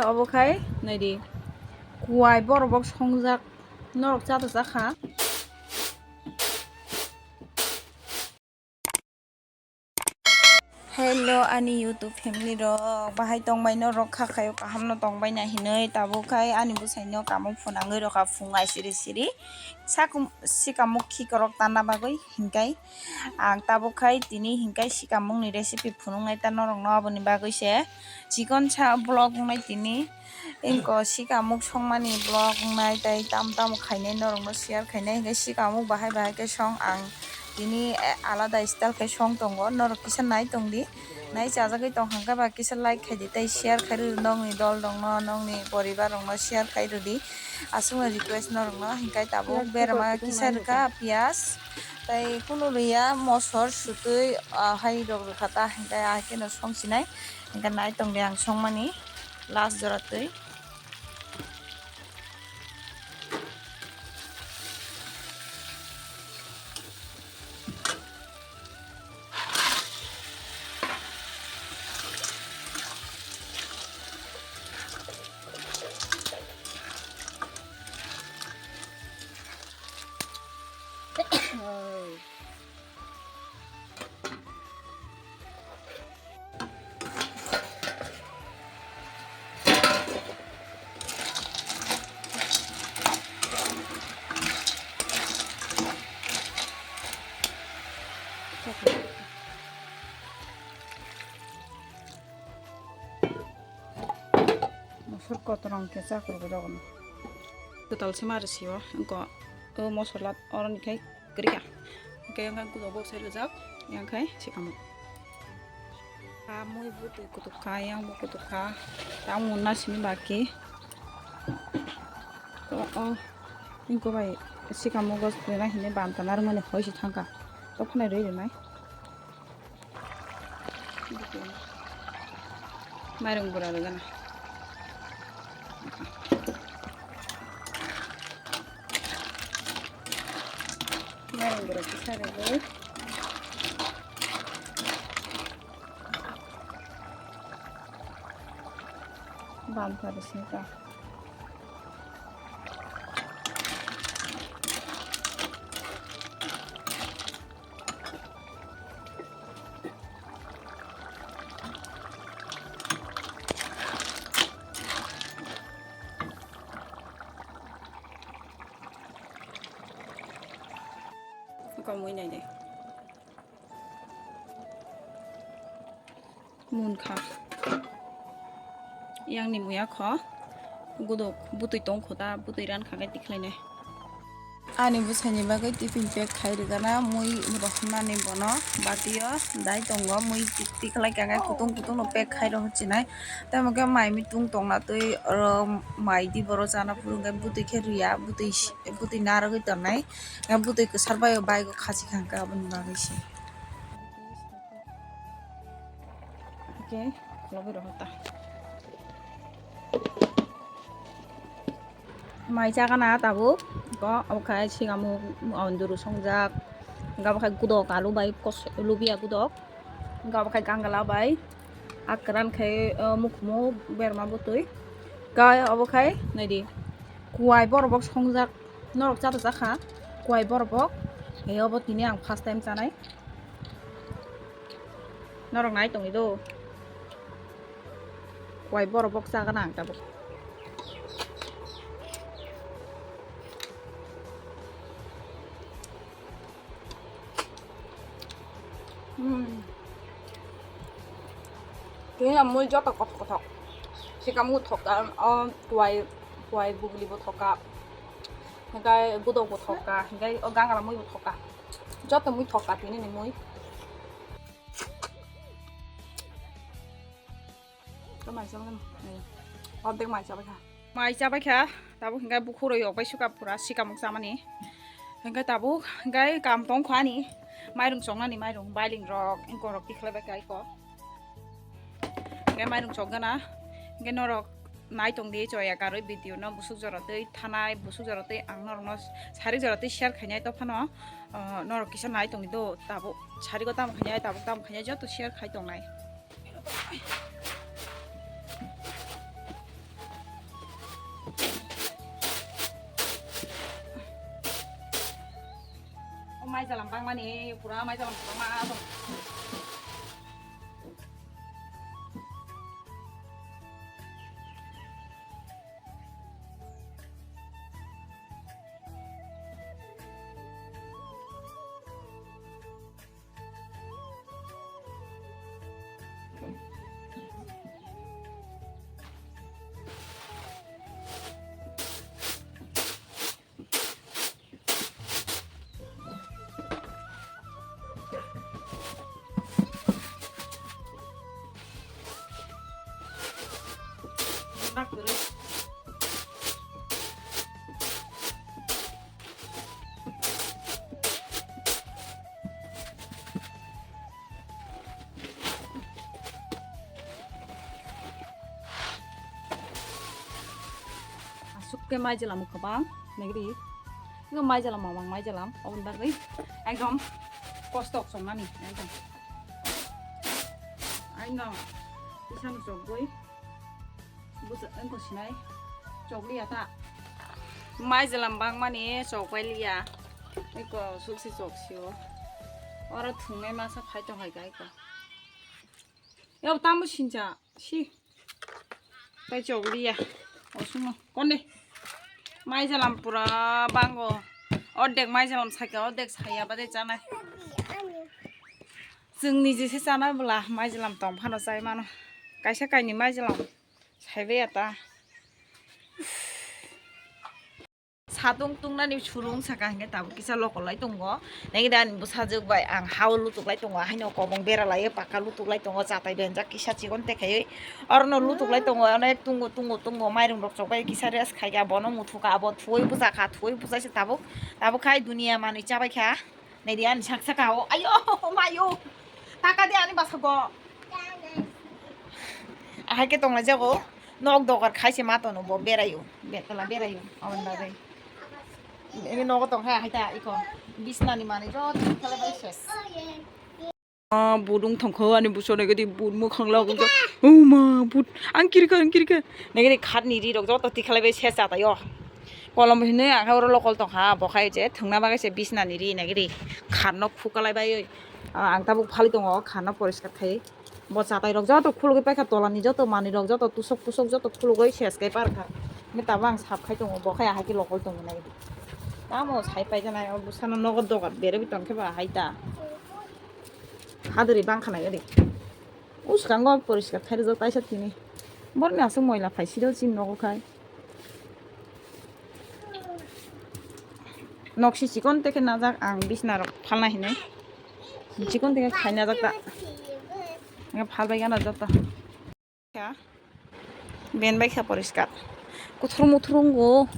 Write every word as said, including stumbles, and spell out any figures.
Obo khai naidi, kuai borobok songjak, norok cha ta cha kha. Hello ani YouTube family rok, bahai tongbai norok, kha khayo kaham no tongbai na hinui, tabuk khai ani bwsai no kamo phunangwi rokha phung ai siri siri, sak sikamuk khikorok tanna bagwi hinkai. Ang tabuk khai tini hinkai sikamung ni recipe phunuknai ta norok no, aboni bagwi se chikon sa vlog wngnai tini. Engko sikamuk songmani vlog wngnai tei tam tam khainai norok no share khainai, hinkai sikamuk bahai bahai khe song ang tini alada style khe song tongo, norok kisa nai tong di, nai chajagwi tong kha khe ba kisa like khai di tei share khai rw di nokni dol rok no, nokni poribar rok no share khai rw di, aswk no request norok no. Hinkai tabuk berama kisa rwkha piyaj. Tai kunu rwya mosor sutwi, ah, hai rok rwkha ta, hinkhe ahai kheno song sinai. Hinkhe nai tongdi ang songmani last jora twi. Mosor kotorong khe chakrwgwi rogno. Kwtal se ma rw sio, wngkha o mosola oroni khai kwrwi kha. Hwnkhe yang khe gudok bok sai rwjak, yang khai se kamo. A mui bwtwi kutuk kha, yang bo kutuk kha. Tamo munna simi baki. To o, wngkha bai sikamo gos kwrwina hinwi bantana rwmani hoi se thangkha. To phano rwi rwnai. Mairung bura rwgana. Mairung bura kisa rwgwi. Bantha bising ka. Komui nai de. Munkha. Yang ni muya kho. Gudok butui tong kho ta, butui ran kha khe tikhlai nai. Ani bwsai ni bagwi tiffin pack khai rwgana mui rohornani bono batio dai tongo, mui tikhlai kha khe kutung kutung no pack khai rohor chinai. Tamo khe mai mitung tongna twi oro mai di boro chana phuru khe butui khe rwya, butui si-, butui narwgwi tongnai. Butui kwsar bai o bike o khasi kha khe aboni bagwi se. Hwnkhe khulogwi rohor ta. Mai chagana tabuk, ko obo khai sigamuk onduru songjak, hwnkhe obo khai gudok alu bai kos-, lubia gudok, hwnkhe obo khai gangala bai, a kwran khai, o, mukhumu berma bwtwi, hwnkhe obo khai naidi kuai borobok songjak, norok cha ta cha kha kuai borobok, hai obo tini ang first time chanai. Norok nai tongwi do. Kuai borobok chagana ang tabuk. Hmm. Tini ang mui joto kothok kothok. Sikamo thokka, o kuai, kuai bugli bo thokka. Hingkai gudok bo thokka, hingkai o gangala mui bo thokka. Joto mui thokka tini ni mui. Ko mai chama kan. Ordek mai chabai kha. Mai chabai kha. Tabuk hingkai bukhuroi yok bai suka pura sikamuk chamani. Hingkai tabuk hingkai kam tong kho ani. Mairung chongnani mairung bailing rok, engkor rok tikhlai bai kai ko. Hingke mairung chokgana, hingke norok nai tongdi choya karwi video no busuk jora twi thanai, busuk jora twi ang norokno sarik jora twi share khainai tongphano, ah, norok kisa nai tongdi do tabuk sariko tamo khainai, tabuk tamo khainai joto share khai tongnai. Maijalam bangmani, pura maijalam bangma. Aswk khe maijalam kwbang, nigri. Ino maijalam mamang maijalam, oboni bagwi ekdom kosto chongnani, ekdom. Aino, isang chokgwi. Busa wngkha sinai. Chokliya ta. Maijalam bangmani chokpai liya. Eko suksi choksio. Oro thungnai masa phai tongkha eka eko. Yo tamo sincha. Si. Tai chokliya. Osuno. Konde. Maijalam pura bango. Ordek maijalam sakya, ordek saya bade chanai. Chwng niji se chanai bwla maijalam tong phano chai mano. Kaisa kaini maijalam. Saibai ya ta. Satung tungnani surung saka hingke tabuk kisa lokolai tongo. Negi da ani bwsajwk bai ang hao lutuklai tongo. Haino kobong beralai paka lutuklai tongo. Chatai benjak kisa chikon tekhaiwi. Orono lutuklai tongo. Onek tungo tungo tungo mairung rok chokbai kisa rest khaika. Bono muthuka abo thuwi bwjakha thuwi bwjaisa tabuk. Tabuk khai duniya manwi chabaikha. Naidi ani sak saka o. Ayo, mayo. Taka de ani basa go. Ahai ke tonglai jago. Nok dogar khaise ma tono bo berayo. Betala berayo. Abon bagwi. Ini nogo tong kha hai ta iko. Bisna ni mani jo thala bai ses. Ah, budung thongkho ani buso nege di bud mukhang la gunjo. Oh ma bud. Ang kirika, ang kirika. Nege di khat ni ri rok joto tikhala bai ses ata yo. Kolom hinwi ang khe oro lokol tongkha, bo khai je thwngna bagwi se bisnani ri nai ri kharno khukalai bai oi. Ah, ang tabuk phali tongo kharno poriskar khai. Bo chatai rok joto khulugwi paikha, tolani joto manwi rok joto tusok pusok joto khulugwi ses kai parkha. Hwnwi tabuk ang sap khai tongo, bo khai ahai khe lokol tongo nai ri. Tamo sai pai janai, o bwsano nogo dogar berwi tongkhe ba ahai ta. Hadwrwi bangkha nai ri. Uskango poriskar khai rijak taisa tini. Borni aswk moila phai siro chini nogo khai. Noksi chikon tekhe najak ang bisna rok phalna hinwi. Chikon tekhe khai najak ta. Ang phalbai gana joto. Ben bai kha poriskar. Kuthur muthur wngo.